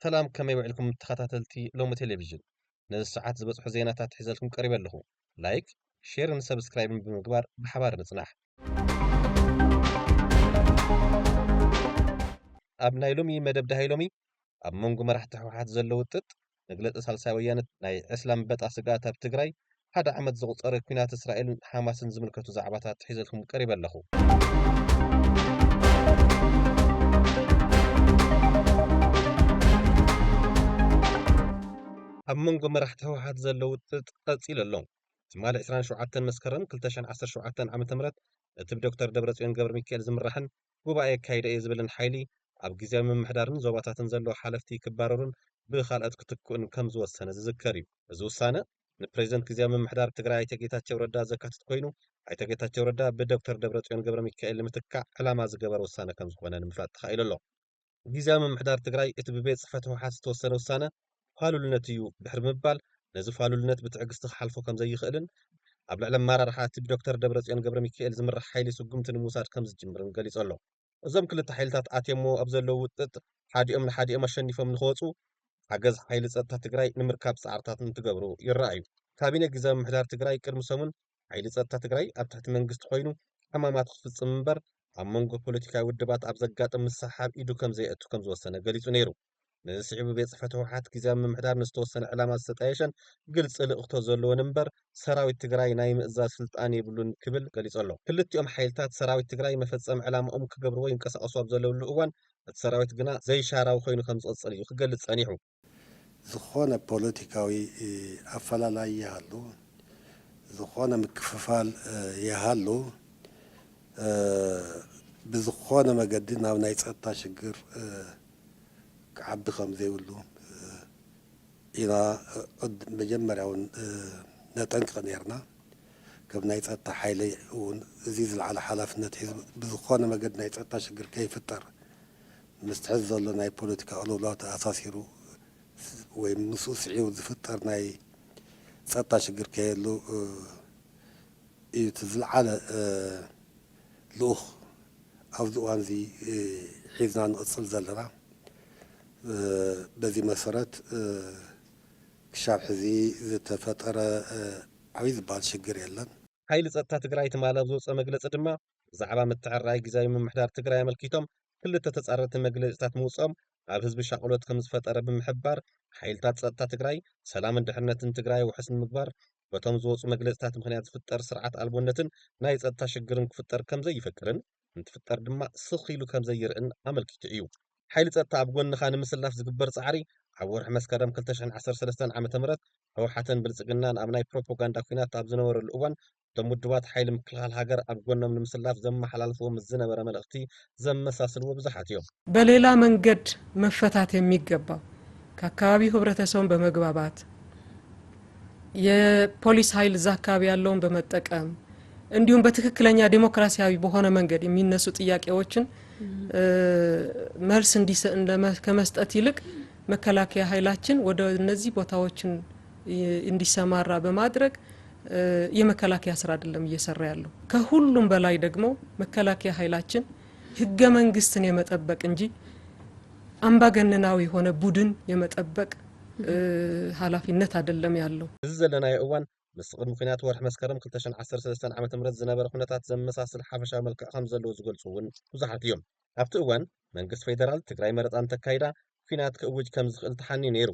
ሰላም፣ ከመይ ውዕልኩም ተኸታተልቲ ሎሚ ቴሌቪዥን? ነዚ ሰዓት ዝበጽሑ ዜናታት ሒዘልኩም ቀሪበ ኣለኹ። ላይክ፣ ሼርን ሰብስክራይብን ብምግባር ብሓባር ንጽናሕ። ኣብ ናይ ሎሚ መደብ ደሃይ ሎሚ፣ ኣብ መንጎ መራሕቲ ህወሓት ዘሎ ውጥጥ፣ መግለጺ ሳልሳይ ወያነ፣ ናይ ዕስላ ኣንበጣ ስግኣት ኣብ ትግራይ፣ ሓደ ዓመት ዘቑጸረ ኲናት እስራኤልን ሓማስን ዝምልከቱ ዛዕባታት ሒዘልኩም ቀሪበ ኣለኹ። ኣብ መንጎ መራሕቲ ህወሓት ዘሎ ውጥጥ ቀጺሉ ኣሎ። ትማሊ ዕስራን ሸውዓተን መስከረም ክልተ ሽሕን ዓሰርተ ሸውዓተን ዓመተ ምህረት፣ እቲ ብዶክተር ደብረጽዮን ገብረ ሚካኤል ዝምራሕን ጉባኤ የካይደ እየ ዝብልን ሓይሊ፣ ኣብ ግዝያዊ ምምሕዳርን ዞባታትን ዘለዉ ሓለፍቲ ክባረሩን ብኻልኦት ክትክኡን ከም ዝወሰነ ዝዝከር እዩ። እዚ ውሳነ፣ ንፕሬዚደንት ግዝያዊ ምምሕዳር ትግራይ ኣይተ ጌታቸው ረዳ ዘካትት ኮይኑ፣ ኣይተ ጌታቸው ረዳ ብዶክተር ደብረጽዮን ገብረ ሚካኤል ንምትካእ ዕላማ ዝገበረ ውሳነ ከም ዝኾነ ንምፍላጥ ተኻኢሉ ኣሎ። ግዝያዊ ምምሕዳር ትግራይ፣ እቲ ብቤት ጽሕፈት ህወሓት ዝተወሰነ ውሳነ ፋሉልነት እዩ ድሕሪ ምባል፣ ነዚ ፋሉልነት ብትዕግስቲ ክሓልፎ ከም ዘይኽእልን፣ ኣብ ልዕሊ ኣመራርሓ እቲ ብዶክተር ደብረጽዮን ገብረ ሚካኤል ዝምራሕ ሓይሊ ስጉምቲ ንምውሳድ ከም ዝጅምርን ገሊጹ ኣሎ። እዞም ክልተ ሓይልታት ኣትዮሞ ኣብ ዘለዉ ውጥጥ፣ ሓዲኦም ንሓዲኦም ኣሸኒፎም ንኽወጹ፣ ሓገዝ ሓይሊ ጸጥታ ትግራይ ንምርካብ ጻዕርታት እንትገብሩ ይረኣዩ። ካቢኔ ግዝያዊ ምምሕዳር ትግራይ ቅድሚ ሰሙን፣ ሓይሊ ጸጥታ ትግራይ ኣብ ትሕቲ መንግስቲ ኮይኑ ዕማማት ክፍጽም እምበር፣ ኣብ መንጎ ፖለቲካዊ ውድባት ኣብ ዘጋጥም ምስሕሓብ ኢዱ ከም ዘየእቱ ከም ዝወሰነ ገሊጹ ነይሩ። ነዚ ስዒቡ፣ ቤት ጽሕፈት ህወሓት ግዝያዊ ምምሕዳር ንዝተወሰነ ዕላማ ዝተጣየሸን ግልጺ ልእኽቶ ዘለዎን እምበር፣ ሰራዊት ትግራይ ናይ ምእዛዝ ስልጣን የብሉን ክብል ገሊጹ ኣሎ። ክልቲኦም ሓይልታት፣ ሰራዊት ትግራይ መፈጸሚ ዕላማኦም ክገብርዎ ይንቀሳቐሱ ኣብ ዘለውሉ እዋን፣ እቲ ሰራዊት ግና ዘይሻራዊ ኮይኑ ከም ዝቕጽል እዩ ክገልጽ ጸኒሑ። ዝኾነ ፖለቲካዊ፣ እ፣ ኣፈላላይ ይሃሉ፣ ዝኾነ ምክፍፋል፣ እ፣ ይሃሉ፣ እ፣ ብዝኾነ መገዲ ናብ ናይ ጸጥታ ሽግር፣ እ፣ ክዓቢ ከም ዘይብሉ፣ እ፣ ኢና፣ እ፣ ቅድ-፣ መጀመርያ እውን፣ እ፣ ነጠንቅቕ ነይርና። ከም ናይ ጸጥታ ሓይሊ እውን እዚ ዝለዓለ ሓላፍነት ሒዙ ብዝኾነ መገዲ ናይ ጸጥታ ሽግር ከይፍጠር፣ ምስቲ ሕዚ ዘሎ ናይ ፖለቲካ ቅልውላው ተኣሳሲሩ ወይ ምስኡ ስዒቡ ዝፍጠር ናይ ጸጥታ ሽግር ከየሉ፣ እ፣ እዩ እቲ ዝለዓለ፣ እ፣ ልኡኽ ኣብዚ እዋን እዚ፣ እ፣ ሒዝና ንቕጽል ዘለና። እ፣ በዚ መሰረት፣ እ፣ ክሻብ ሕዚ ዝተፈጠረ፣ እ፣ ዓብዪ ዝበሃል ሽግር የለን። ሓይሊ ጸጥታ ትግራይ ትማሊ ኣብ ዘውፅኦ መግለፂ ድማ፣ ብዛዕባ ምትዕርራይ ግዝያዊ ምምሕዳር ትግራይ ኣመልኪቶም ክልተ ተጻረርቲ መግለፂታት ምውፅኦም ኣብ ህዝቢ ሻቕሎት ከም ዝፈጠረ ብምሕባር፣ ሓይልታት ጸጥታ ትግራይ ሰላምን ድሕነትን ትግራይ ውሑስ ንምግባር በቶም ዝወፁ መግለፂታት ምኽንያት ዝፍጠር ስርዓት ኣልቦነትን ናይ ጸጥታ ሽግርን ክፍጠር ከም ዘይፈቅድን፣ እንትፍጠር ድማ ስኽ ኢሉ ከም ዘይርእን ኣመልኪቱ እዩ። ሓይሊ ጸጥታ ኣብ ጎንኻ ንምስላፍ ዝግበር ጻዕሪ፣ ኣብ ወርሒ መስከረም ክልተ ሽሕን ዓሰርተ ሰለስተን ዓመተ ምህረት ህወሓትን ብልጽግናን ኣብ ናይ ፕሮፓጋንዳ ኲናት ኣብ ዝነበረሉ እዋን፣ እቶም ውድባት ሓይሊ ምክልኻል ሃገር ኣብ ጎኖም ንምስላፍ ዘመሓላልፍዎ ምስ ዝነበረ መልእኽቲ ዘመሳስልዎ ብዙሓት እዮም። በሌላ መንገድ መፈታት የሚገባው፣ ከአካባቢው ህብረተሰቡን በመግባባት፣ የፖሊስ ኃይል እዛ አካባቢ ያለውን በመጠቀም፣ እንዲሁም በትክክለኛ ዴሞክራሲያዊ በሆነ መንገድ የሚነሱ ጥያቄዎችን፣ እ፣ መልስ እንዲሰ-፣ እንደመ-፣ ከመስጠት ይልቅ መከላከያ ኃይላችን ወደ እነዚህ ቦታዎችን ይ-፣ እንዲሰማራ በማድረግ፣ እ፣ የመከላከያ ስራ አይደለም እየሰራ ያለው። ከሁሉም በላይ ደግሞ መከላከያ ኃይላችን ህገ መንግስትን የመጠበቅ እንጂ አምባገነናዊ የሆነ ቡድን የመጠበቅ፣ እ፣ ኃላፊነት አይደለም ያለው። እዚ ዘለናዮ እዋን ምስ ቅድሚ ኲናት ወርሒ መስከረም ክልተ ሽሕን ዓሰርተ ሰለስተን ዓመተ ምህረት ዝነበረ ኩነታት ዘመሳስል ሓፈሻዊ መልክዕ ከም ዘለዎ ዝገልጹ እውን ብዙሓት እዮም። ኣብቲ እዋን መንግስቲ ፌደራል ትግራይ መረጻ እንተካይዳ ኲናት ክእውጅ ከም ዝኽእል ተሓንዩ ነይሩ።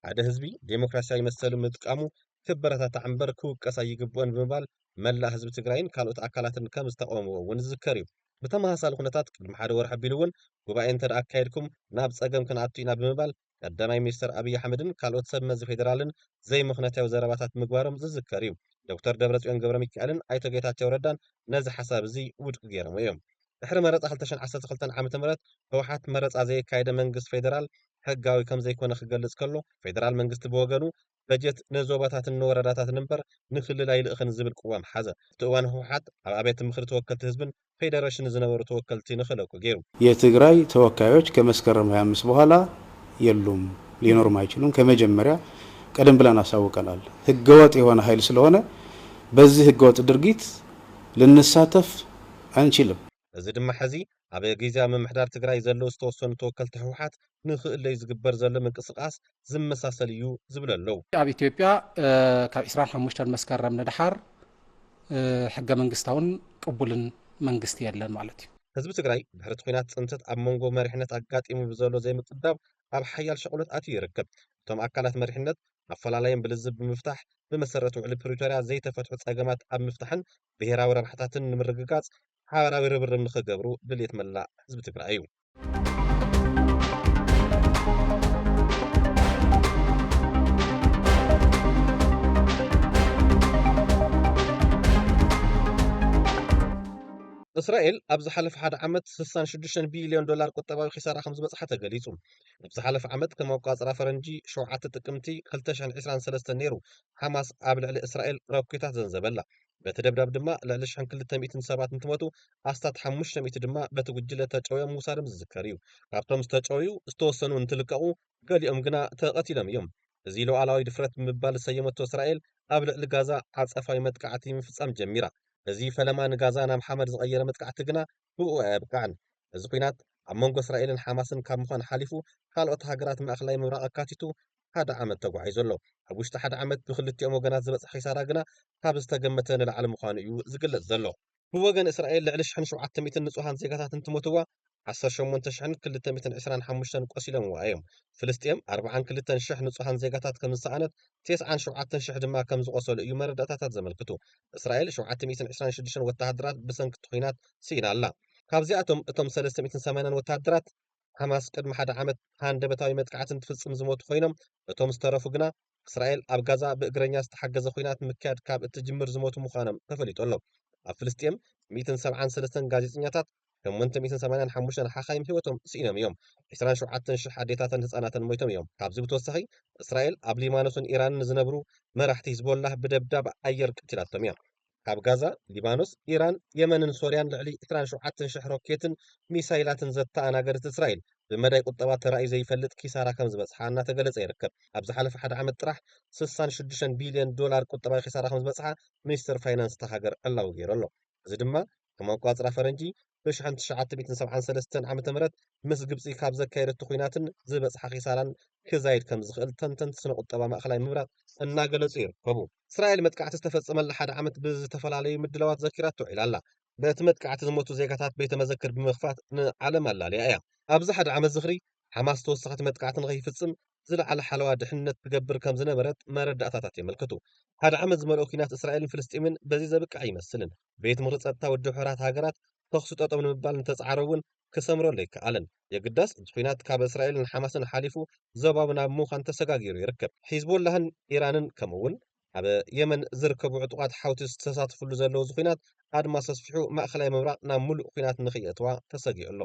ሓደ ህዝቢ ዴሞክራሲያዊ መሰሉ ምጥቃሙ ክበረታታዕ እምበር ክውቀስ ኣይግብኦን ብምባል መላእ ህዝቢ ትግራይን ካልኦት ኣካላትን ከም ዝተቃወምዎ እውን ዝዝከር እዩ። ብተመሳሳሊ ኩነታት ቅድሚ ሓደ ወርሒ ኣቢሉ እውን ጉባኤ እንተ ደኣ ኣካየድኩም ናብ ጸገም ክንኣቱ ኢና ብምባል ቀዳማይ ሚኒስተር ኣብይ ኣሕመድን ካልኦት ሰብ መዚ ፌደራልን ዘይምኽንያታዊ ዘረባታት ምግባሮም ዝዝከር እዩ። ዶክተር ደብረጽዮን ገብረ ሚካኤልን ኣይተ ጌታቸው ረዳን ነዚ ሓሳብ እዚ ውድቂ ገይሮምዎ እዮም። ድሕሪ መረጻ ክልተ ሽሕን ዓሰርተ ክልተን ዓመተ ምህረት ህወሓት መረጻ ዘየካየደ መንግስቲ ፌደራል ሕጋዊ ከም ዘይኮነ ክገልጽ ከሎ፣ ፌደራል መንግስቲ ብወገኑ በጀት ንዞባታትን ንወረዳታትን እምበር ንክልል ኣይልእኽን ዝብል ቅዋም ሓዘ። ኣብቲ እዋን ህወሓት ኣብ ኣብያተ ምኽሪ ተወከልቲ ህዝብን ፌደሬሽን ዝነበሩ ተወከልቲ ንኽለቁ ገይሩ። የትግራይ ተወካዮች ከመስከረም ሃያ አምስት በኋላ የሉም፣ ሊኖሩም አይችሉም። ከመጀመሪያ ቀደም ብለን አሳውቀናል። ህገወጥ የሆነ ኃይል ስለሆነ በዚህ ህገወጥ ድርጊት ልንሳተፍ አንችልም። እዚ ድማ ሕዚ ኣብ ግዝያዊ ምምሕዳር ትግራይ ዘለዉ ዝተወሰኑ ተወከልቲ ህወሓት ንኽእለዩ ዝግበር ዘሎ ምንቅስቃስ ዝመሳሰል እዩ ዝብሉ ኣለዉ። ኣብ ኢትዮጵያ ካብ ዕስራን ሓሙሽተን መስከረም ንደሓር ሕገ መንግስታውን ቅቡልን መንግስቲ የለን ማለት እዩ። ህዝቢ ትግራይ ድሕሪ እቲ ኲናት ፅንተት ኣብ መንጎ መሪሕነት ኣጋጢሙ ብዘሎ ዘይምቅዳብ ኣብ ሓያል ሸቕሎት ኣትዩ ይርከብ። እቶም ኣካላት መሪሕነት ኣፈላላዮም ብልዝብ ብምፍታሕ ብመሰረት ውዕሊ ፕሪቶርያ ዘይተፈትሑ ፀገማት ኣብ ምፍታሕን ብሄራዊ ረብሓታትን ንምርግጋፅ ሓበራዊ ርብርብ ንኽገብሩ ድልየት መላእ ህዝቢ ትግራይ እዩ። እስራኤል ኣብ ዝሓለፈ ሓደ ዓመት ስሳን ሽዱሽተን ቢልዮን ዶላር ቁጠባዊ ኪሳራ ከም ዝበፅሓ ተገሊፁ። ኣብ ዝሓለፈ ዓመት ከም ኣቋፅራ ፈረንጂ ሸውዓተ ጥቅምቲ ክልተ ሽሕን ዕስራን ሰለስተን ነይሩ ሓማስ ኣብ ልዕሊ እስራኤል ሮኬታት ዘንዘበላ። በቲ ደብዳብ ድማ ልዕሊ ሽሕን ክልተ ሚእትን ሰባት እንትሞቱ ኣስታት ሓሙሽተ ሚእቲ ድማ በቲ ጉጅለ ተጨውዮም ምውሳዶም ዝዝከር እዩ። ካብቶም ዝተጨውዩ ዝተወሰኑ እንትልቀቑ ገሊኦም ግና ተቐቲሎም እዮም። እዚ ሉዓላዊ ድፍረት ብምባል ዝሰየመቶ እስራኤል ኣብ ልዕሊ ጋዛ ዓጸፋዊ መጥቃዕቲ ምፍጻም ጀሚራ። እዚ ፈለማ ንጋዛ ናብ ሓመድ ዝቐየረ መጥቃዕቲ ግና ብኡ ኣየብቅዐን። እዚ ኲናት ኣብ መንጎ እስራኤልን ሓማስን ካብ ምዃን ሓሊፉ ካልኦት ሃገራት ማእኸላይ ምብራቕ ኣካቲቱ ሓደ ዓመት ተጓዒዙ ኣሎ። ኣብ ውሽጢ ሓደ ዓመት ብክልቲኦም ወገናት ዝበፅሐ ኪሳራ ግና ካብ ዝተገመተ ንላዕሊ ምዃኑ እዩ ዝግለጽ ዘሎ። ብወገን እስራኤል ልዕሊ ሽሕን ሸውዓተ ሚእትን ንጹሃን ዜጋታት እንትሞትዋ ዓሰርተ ሸሞንተ ሽሕን ክልተ ሚእትን ዕስራን ሓሙሽተን ቆሲሎምዋ እዮም። ፍልስጤም ኣርባዓን ክልተን ሽሕ ንጹሃን ዜጋታት ከም ዝሰኣነት፣ ተስዓን ሸውዓተን ሽሕ ድማ ከም ዝቖሰሉ እዩ መረዳእታታት ዘመልክቱ። እስራኤል ሸውዓተ ሚእትን ዕስራን ሽዱሽተን ወተሃደራት ብሰንኪ እቲ ኲናት ስኢና ኣላ። ካብዚኣቶም እቶም ሰለስተ ሚእትን ሰማንያን ወተሃደራት ሓማስ ቅድሚ ሓደ ዓመት ሃንደበታዊ መጥቃዕቲ እንትፍጽም ዝሞቱ ኮይኖም፣ እቶም ዝተረፉ ግና እስራኤል ኣብ ጋዛ ብእግረኛ ዝተሓገዘ ኲናት ምክያድ ካብ እትጅምር ዝሞቱ ምዃኖም ተፈሊጡ ኣሎ። ኣብ ፍልስጤም ሚእትን ሰብዓን ሰለስተን ጋዜጠኛታት፣ ሸሞንተ ሚእትን ሰማንያን ሓሙሽተን ሓኻይም ህይወቶም ስኢኖም እዮም። ዕስራን ሸውዓተን ሽሕ ኣዴታትን ህጻናትን ሞይቶም እዮም። ካብዚ ብተወሳኺ እስራኤል ኣብ ሊባኖስን ኢራንን ንዝነብሩ መራሕቲ ሂዝቦላህ ብደብዳብ ኣየር ቀቲላቶም እያ። ካብ ጋዛ፣ ሊባኖስ፣ ኢራን፣ የመንን ሶርያን ልዕሊ ዕስራን ሸውዓተን ሽሕ ሮኬትን ሚሳይላትን ዘተኣናገደት እስራኤል፣ ብመዳይ ቁጠባ ተራእዩ ዘይፈልጥ ኪሳራ ከም ዝበጽሓ እናተገለጸ ይርከብ። ኣብ ዝሓለፈ ሓደ ዓመት ጥራሕ ስሳን ሽዱሽተን ቢልዮን ዶላር ቁጠባዊ ኪሳራ ከም ዝበጽሓ ሚኒስትር ፋይናንስ እታ ሃገር ዕላዊ ገይሩ ኣሎ። እዚ ድማ ከም ኣቋጽራ ፈረንጂ ብሽሕን ትሽዓተ ሚእትን ሰብዓን ሰለስተን ዓመተ ምህረት ምስ ግብጺ ካብ ዘካየደቶ ኲናትን ዝበጽሓ ኪሳራን ክዛይድ ከም ዝኽእል ተንተንቲ ስነ ቁጠባ ማእኸላይ ምብራቕ እናገለጹ ይርከቡ። እስራኤል መጥቃዕቲ ዝተፈጸመላ ሓደ ዓመት ብዝተፈላለዩ ምድላዋት ዘኪራ ተውዒላ ኣላ። በቲ መጥቃዕቲ ዝሞቱ ዜጋታት ቤተ መዘክር ብምኽፋት ንዓለም ኣላልያ እያ። ኣብዚ ሓደ ዓመት ዝኽሪ ሓማስ ተወሳኺቲ መጥቃዕቲ ንኸይፍጽም ዝለዓለ ሓለዋ ድሕነት ትገብር ከም ዝነበረት መረዳእታታት የመልክቱ። ሓደ ዓመት ዝመልኦ ኲናት እስራኤልን ፍልስጤምን በዚ ዘብቅዕ ኣይመስልን። ቤት ምኽሪ ጸጥታ ውድብ ሕቡራት ሃገራት ተኹሲ ጠጠው ንምባል እንተጻዕረ እውን ክሰምረሉ ኣይከኣለን። የግዳስ እቲ ኲናት ካብ እስራኤልን ሓማስን ሓሊፉ ዞባዊ ናብ ምዃን ተሰጋጊሩ ይርከብ። ሒዝቦላህን ኢራንን ከምኡ እውን ኣብ የመን ዝርከቡ ዕጡቓት ሓውቲ ዝተሳተፍሉ ዘለዉ እዚ ኲናት ኣድማስ ኣስፊሑ ማእኸላይ ምብራቕ ናብ ሙሉእ ኲናት ንኽየእትዋ ተሰጊኡ ኣሎ።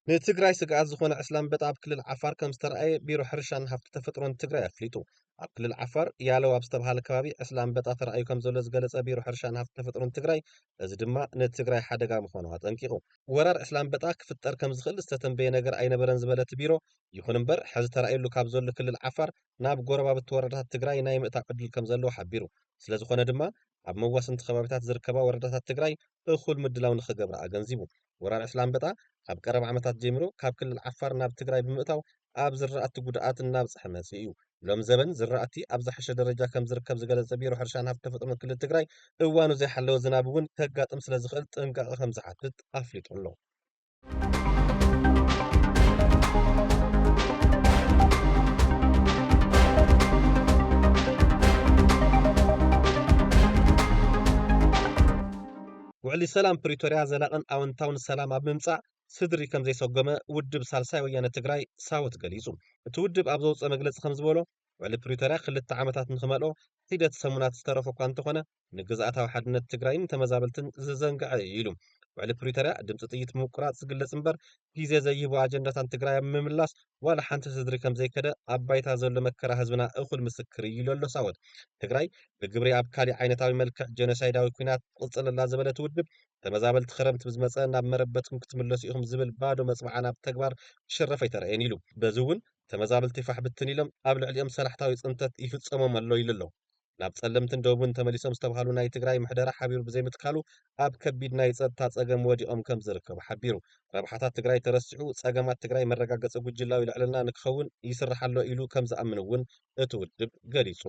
ንትግራይ ስግኣት ዝኾነ ዕስለ ኣንበጣ ኣብ ክልል ዓፋር ከም ዝተረኣየ ቢሮ ሕርሻን ሃፍቲ ተፈጥሮን ትግራይ ኣፍሊጡ። ኣብ ክልል ዓፋር ያለው ኣብ ዝተብሃለ ከባቢ ዕስለ ኣንበጣ ተራእዩ ከም ዘሎ ዝገለጸ ቢሮ ሕርሻን ሃፍቲ ተፈጥሮን ትግራይ፣ እዚ ድማ ንትግራይ ሓደጋ ምዃኑ ኣጠንቂቑ። ወራር ዕስለ ኣንበጣ ክፍጠር ከም ዝኽእል ዝተተንበየ ነገር ኣይነበረን ዝበለ እቲ ቢሮ፣ ይኹን እምበር ሕዚ ተራእዩሉ ካብ ዘሎ ክልል ዓፋር ናብ ጎረባብቲ ወረዳታት ትግራይ ናይ ምእታው ዕድል ከም ዘለዎ ሓቢሩ። ስለ ዝኾነ ድማ ኣብ መዋስንቲ ከባቢታት ዝርከባ ወረዳታት ትግራይ እኹል ምድላው ንኽገብራ ኣገንዚቡ። ወራር ዕስለ ኣንበጣ ካብ ቀረባ ዓመታት ጀሚሩ ካብ ክልል ዓፋር ናብ ትግራይ ብምእታው ኣብ ዝራእቲ ጉድኣት እናብፅሐ መፂኡ እዩ። ሎም ዘበን ዝራእቲ ኣብ ዝሓሸ ደረጃ ከም ዝርከብ ዝገለፀ ቢሮ ሕርሻን ሃብቲ ተፈጥሮን ክልል ትግራይ፣ እዋኑ ዘይሓለወ ዝናብ እውን ከጋጥም ስለ ዝኽእል ጥንቃቐ ከም ዝሓትት ኣፍሊጡ ኣሎ። ውዕሊ ሰላም ፕሪቶርያ ዘላቕን ኣወንታውን ሰላም ኣብ ምምጻእ ስድሪ ከም ዘይሰጎመ ውድብ ሳልሳይ ወያነ ትግራይ ሳወት ገሊጹ። እቲ ውድብ ኣብ ዘውፅኦ መግለፂ ከም ዝበሎ፣ ውዕሊ ፕሪቶርያ ክልተ ዓመታት ንክመልኦ ሒደት ሰሙናት ዝተረፎ እኳ እንተኾነ፣ ንግዝኣታዊ ሓድነት ትግራይን ተመዛበልትን ዝዘንግዐ እዩ ኢሉ። ውዕሊ ፕሪቶርያ ድምፂ ጥይት ምቁራፅ ዝግለፅ እምበር፣ ግዜ ዘይህቦ ኣጀንዳታት ትግራይ ኣብ ምምላስ ዋላ ሓንቲ ስድሪ ከም ዘይከደ ኣብ ባይታ ዘሎ መከራ ህዝብና እኹል ምስክር እዩ ኢሉ ኣሎ ሳወት። ትግራይ ብግብሪ ኣብ ካሊእ ዓይነታዊ መልክዕ ጀኖሳይዳዊ ኲናት ትቕፅል ኣላ ዝበለ እቲ ውድብ፣ ተመዛበልቲ ክረምቲ ብዝመፀ ናብ መረበትኩም ክትምለሱ ኢኹም ዝብል ባዶ መፅውዓ ናብ ተግባር ክሽረፍ ኣይተረእየን ኢሉ። በዚ እውን ተመዛበልቲ ፋሕ ብትን ኢሎም ኣብ ልዕሊኦም ሰላሕታዊ ፅንተት ይፍፀሞም ኣሎ ኢሉ ኣሎ። ናብ ፀለምትን ደቡብን ተመሊሶም ዝተባህሉ ናይ ትግራይ ምሕደራ ሓቢሩ ብዘይምትካሉ ኣብ ከቢድ ናይ ፀጥታ ፀገም ወዲቖም ከም ዝርከቡ ሓቢሩ። ረብሓታት ትግራይ ተረሲዑ ፀገማት ትግራይ መረጋገፂ ጉጅላዊ ልዕልና ንክኸውን ይስራሕ ኣሎ ኢሉ ከም ዝኣምን እውን እቲ ውድብ ገሊፁ።